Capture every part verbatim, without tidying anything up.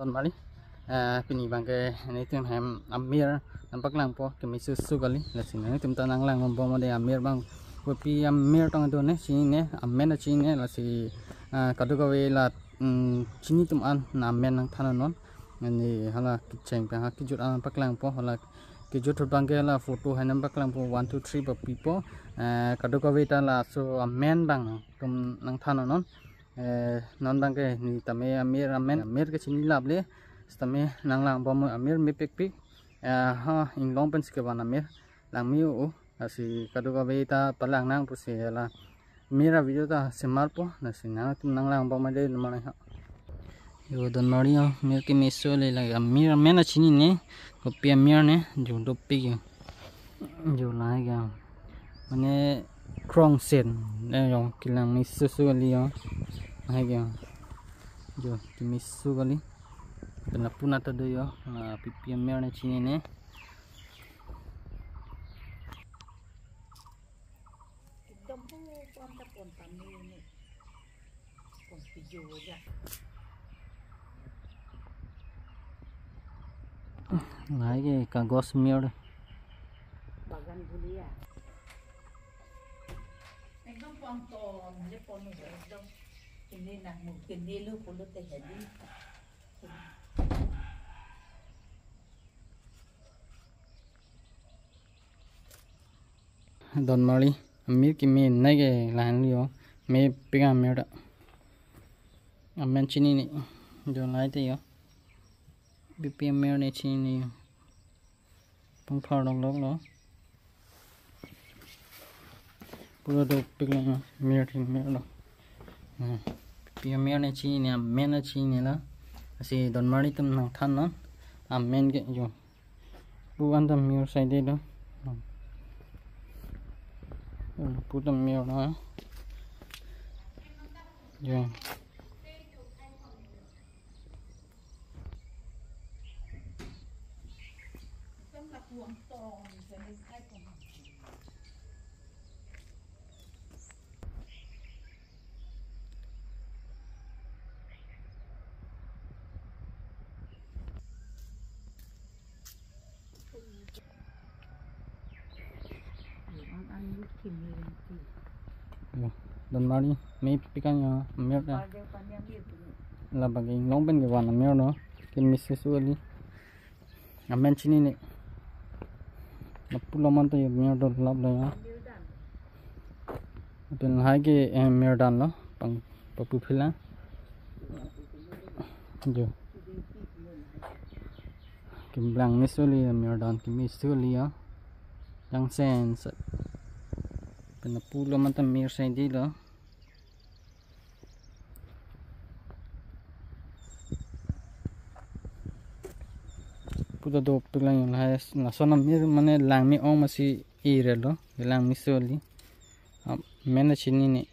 Ton mari. Eh, pini abangke nelitum hem amir nangpaklangpo, kemesoso kali. Lasi nelitum ta nanglangbom made amir abang. Kopi amir tong do ne, chinine, amen chinine, lasi, eh, kadokave la, mm, chini atum an amen nangthannon. Neli hala kecheng pen ha kejut an paklangpo, hala kejut ahut abangke la photo hai nangpaklangpo, one, two, three papipo. Eh, kadokave ta laso amen abang nangtum nangthannon. Eh, non abangke neli tame amir amen, amir ke chini laple, sitame nanglangbom amir mepikpik. Eh, ha, inglong pensi kevan amir, langme-o, lasi kadokave ta palang nang pusi la amir avideo ta semarpo, lasi nangtum nanglangbom made mane ha. Yo, don mari yo, amir kemeso le la amir amen chinine, kopi amir ne, jo dopik yo. Jo lahai ke. Mane krongsen, eh, yo, kelang mesoso kali yo. Lahai ke. Jo, kemeso kali. Pen lapu nat ta do yo, la pipi amir ne chinine. Ekdom pu pon ta pon ta me ne. Pon pijo ja. Lahai ke kagos amir. Bagan bulia. Ekdom pon ton je pon ekdom. Kini nang mu kini lu puluh teh jadi. Don mari, amir keme nai ke lahan liyo, mepik amir ta. Amen chinine, jo lahai te yo. Pipi amir ne chinine yo. Pangphar lok lok lo. Pura dopik lo, amir thi amir lo. Hmm. Pipi amir ne chinine, amen ne chinine la. Lasi don mari atum nangthannon. Amen ke jo. Pu an ta amir sai de do. Pu ta amir na. Jo. Yo, don mari mepik an yo, amir ta. Labang inglong pen kevan amir no, kemesoso kali. Amen chinine. Lapu lo man ta yo amir dolap lo yo. Pen lahai ke, eh, amir dan lo, pang papu phila. Jo. Kemblang meso li amir dan kemeso li ya. Yang sen se. Pen lapu lo man ta amir sai de lo. Pu ta dopik lang yo lahai, lason amir mane langme-ong masi ire lo, langmeso li. Amen chinine.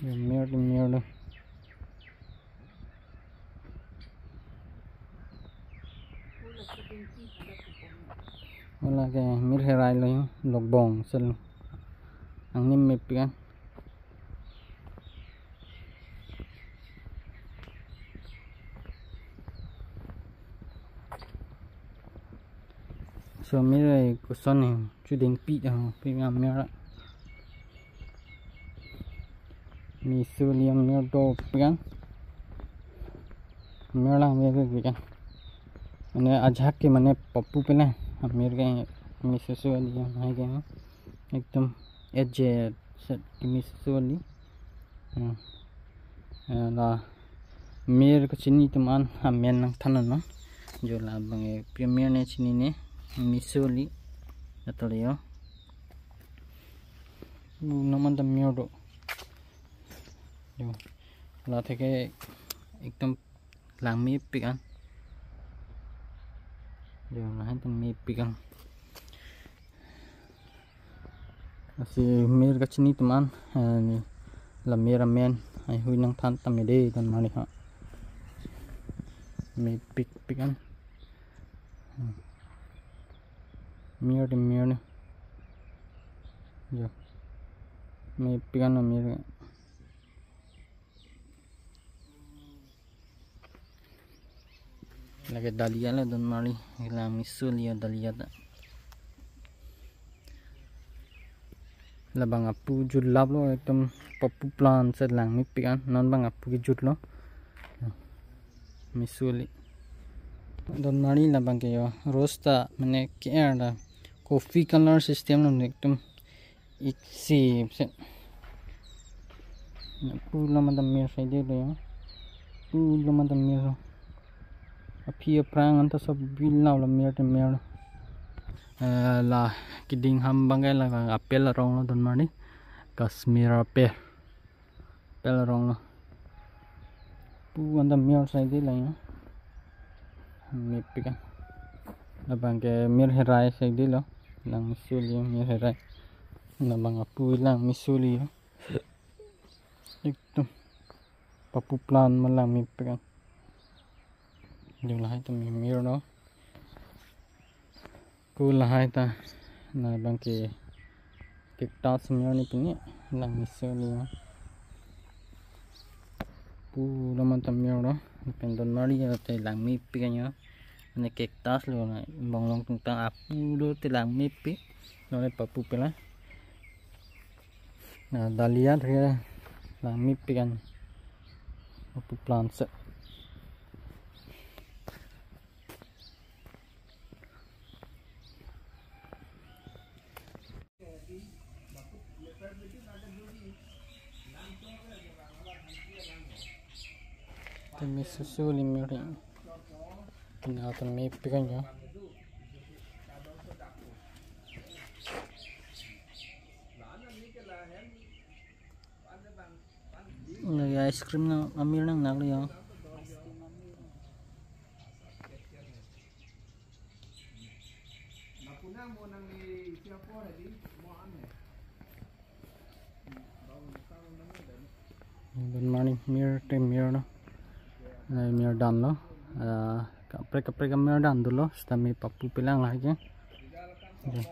Amir, amir lo. Hala ke amir herai lo yo, lokbong sel. Angnim mepik an. So amir koson ni chuding pi ho pi amir. Meso li amir dopik an. Amir langmepik an. Mane ajahak ke mane papu pena. Amir ke mesoso li hai ke. Ekdom eje set kemesoso li. Hmm. Eh, la amir kachini atum an amen nangthannon. Jo labang ke pi amir ne chinine, meso li. Atole yo. Pu non man ta amir do. Jo. La theke ekdom langmepik an. Jo, lahai ta mepik an. Lasi amir kachini atum an, eh, la amir amen haihui nangthan tame de don mari ha. Mepikpik an. Hmm. Mir te mir ne. Jo. Mepik an amir. Lake dahlia le don mari, lang meso li dahlia ta. Labang apu julap lo, ekdom papu plant set lang mepik an, non bang apu kejut lo. Meso li. Don mari labang ke yo, rose ta, mane ke-er ta, coffee color system lo, ekdom iksi se. Pulo mata mir saidelo ya. Pulo mata mir lo. Aphi aphrang anta sob bilau lo mir te mir lo. Eh, la keding ham bang ke la apple arong lo don mari. Kashmir apple. Apple arong lo. Pu anta mir saidelo ya. Mepik an. Labang ke mir herai saidelo. Lang meso li mir herai. Labang apu lang meso li. Ekdom papu plant ma lang mepik an. Jong lahai ta mir lo. Pu lahai ta. Labang ke cactus mir ni pini lang meso li. Pulo mata mir lo. Pen don mari te lang mepik an yo. Mane cactus lo na, bong long tung tang apu lo te lang mepik. Lo ne papu pela. Na dahlia te lang mepik an. Papu plant se. Te meso li mir. Kena te mepik an ya. Lake ice cream na amir nangnak lo ya. Good morning, mir te mir lo. Eh, mir dan lo. Eh, kaprek kaprek mir dan dolo. Sitame papu pelang lahai ke. Oke.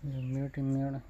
Mir te mir lo.